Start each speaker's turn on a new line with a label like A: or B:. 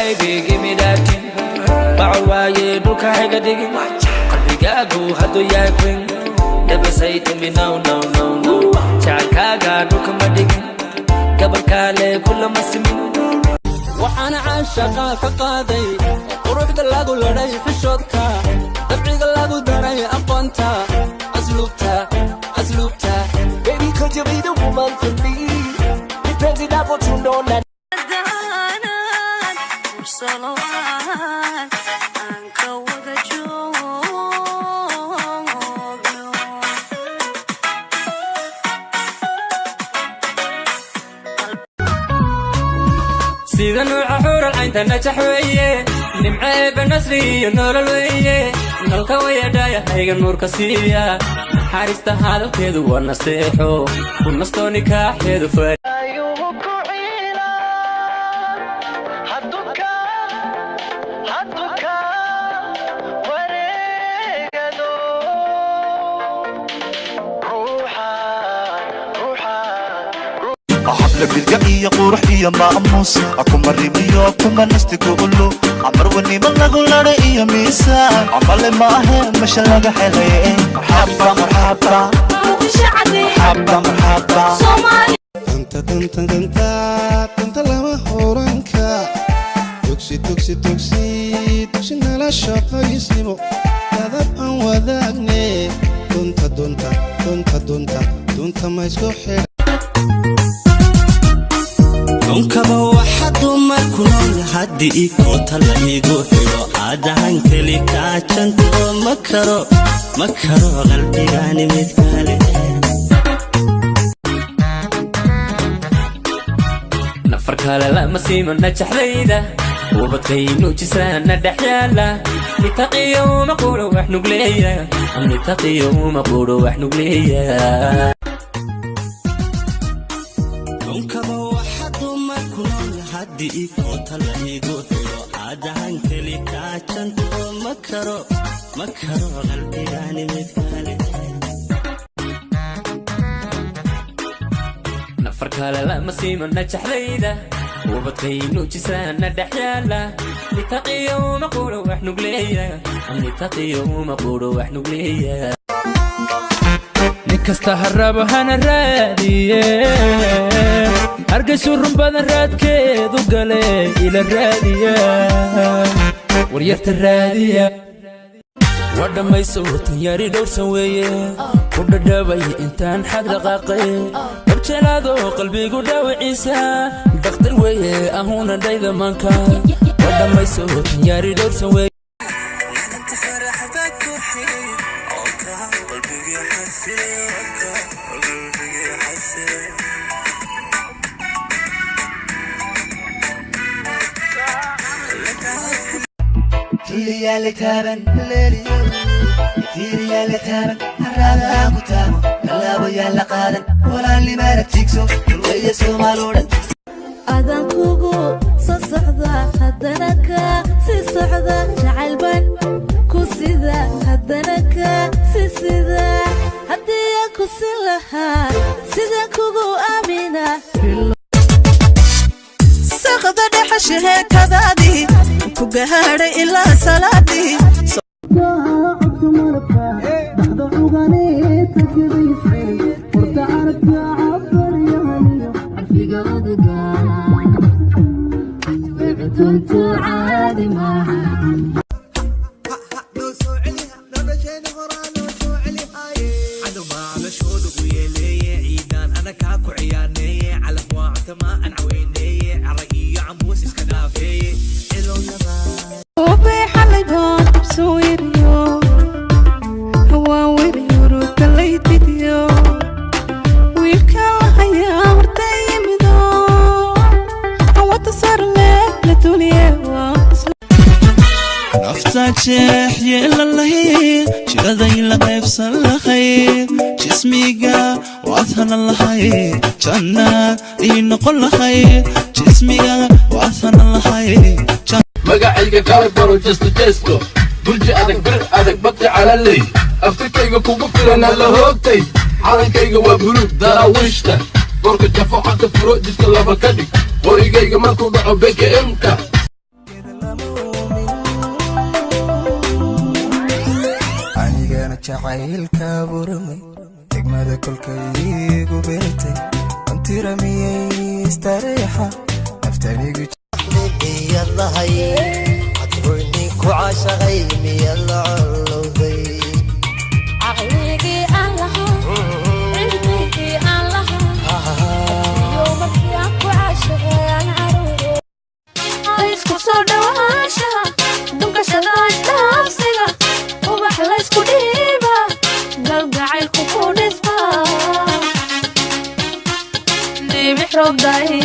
A: Baby, give me that thing. Bacol waaye, dhulka hayga dhigin. Qalbigaagu hadduu yahay queen, never say to me no, no, no, no. Jacaylkaaga dhulka ma dhigin, gabarkaale kulama simin.
B: Waxaana caashaqa ka qaaday quruxda lagu ladhay, xishoodka, dabciga lagu daray, aqoonta, asluubta, asluubta.
C: Baby, could you be the woman for me? Depends on what you know now.
D: Hadaanan mursalo aan ka wada joogno.
B: Sida nuuca xuural caynta, najax weeye, nimco eebbe, nasri iyo nolol weeye, nalka wayadhaya hayga nuurka siiya, naxariista hadalkeedu waa nasteexo ku nastoo nikaaxeedu far.
C: Ayuu ku ciila haduka wareegado ruuxa ruuxa.
E: Habla bilga iyo qurux iyo maamuus, kuma rimiyo kuma nasti kuulu amarwanimo lagu ladhay iyo miisaan camale maahe masha laga helay. Marxaba, marxaba, marxaba, marxaba.
F: Danta, danta, danta, danta lama horanka. Dugsi, dugsi, dugsi, dugsi, nala shaqaysnimo, dadab aan wadaagne. Dunta, dunta, dunta, dunta, dunta ma isku xidha.
B: Dhunkaba waxa dumar ku nool haddii koota la igu xidho, aadahan keli kaajanto ma karo, ma karo qalbigaani mid kale.
A: Nafar kale lama siimo najaxdayda, ubadkay nuujisaana dhex yaala. Nitaqiyo uma quro wax nugleeya, nitaqiyo uma quro wax nugleeya.
B: Dhunkaba waxa dumar ku nool haddii koota la igu xidho, aadahan keli kaajanto ma karo, ma karo qalbigaani mid kale.
A: Nafar kale lama siimo najaxdayda, ubadkay nuujisaana dhex yaala. Nitaqiyo uma quro wax nugleeya, nitaqiyo uma quro wax nugleeya.
G: Nin kasta ha rabo hana raadiye, Hargaysu run badan raadkeedu gale. Ila raadiya waryarta, raadiya waa dhammayso. Tanyari dhowrsan weeye ku dhadhabay intaan xad dhaqaaqay, dhabjelaado qalbigu dhaawiciisa dhakhtar weeye ahuna dhayda maanka. Waa dhammayso, tanyari dhowrsan weeye.
B: Faraxda ku xigay oo ka qalbigii xasilay, oo ka qalbigii xasilay.
C: Tulliyaala taaban leeliyo, tiiriyaala taaban, haraada ku taabo, tallaabo yaala qaadan, walaalnimaana tigso, dulweeye Soomaaloo dhan.
D: Adan kugu soo socda, haddana ka sii socda, jacaylban ku sida, haddana ka sii sida. Haddii aan ku sin lahaa, sidaan kugu aamina.
H: Saqda dhexe sheekadaadii ku gaadhay ilaa salaadii.
I: Codka malabka dhaxda cuganeeta gadaysay, horta carabka cabaryahaniyo carfiga odaga
D: Duntu caadi maaha.
C: Noo soo celiha nolosheena horaa, noo soo celihaye. Cadowbaa calashooda u yeeleeye, ciidaan anakaa ku ciyaarneeye, calaf waa cunta aan caweyneeye, cara iyo cambuus iska dhaafeeye cilownaba.
H: Xalay baan qabsoo yiriyo, hawaan weriyuro galaydidiyo, wiilka la hayaa horta yimido, hawada sarle la duliye waa.
B: Nafta jeex yeelan lahayd, jiraday la qaybsan lahayd, jismiga waad hanan lahayd, jannaad ii noqon lahayd, jismiga waad hanan lahayd.
J: Magacayga kala baro, jesto jesto, burji adag, bir adag, bati calaley, aftirkayga kugu filan alla hoogtay. Calankayga waa buluug Daraawiishta, borka jafo, cagta furo, jidka laba ka dhig, qorigayga markuu dhaco BKM-ka.
K: Jacaylka burmay degmada kolkaygu beertay antiramiyey istareexa naftanigu.
L: Miyad lahay cadhurni ku caashaqay? Miyad la colowday?
M: Caqligii aan lahaa, cilmigii aan lahaa iyo markii aan ku caashaqay aan caruuro. Isku soo dhawaanshaha, dhunkashada, isdhaafsiga, ubax laysku dhiiba, galgacaylku ku dhisba, dhibix roob daay.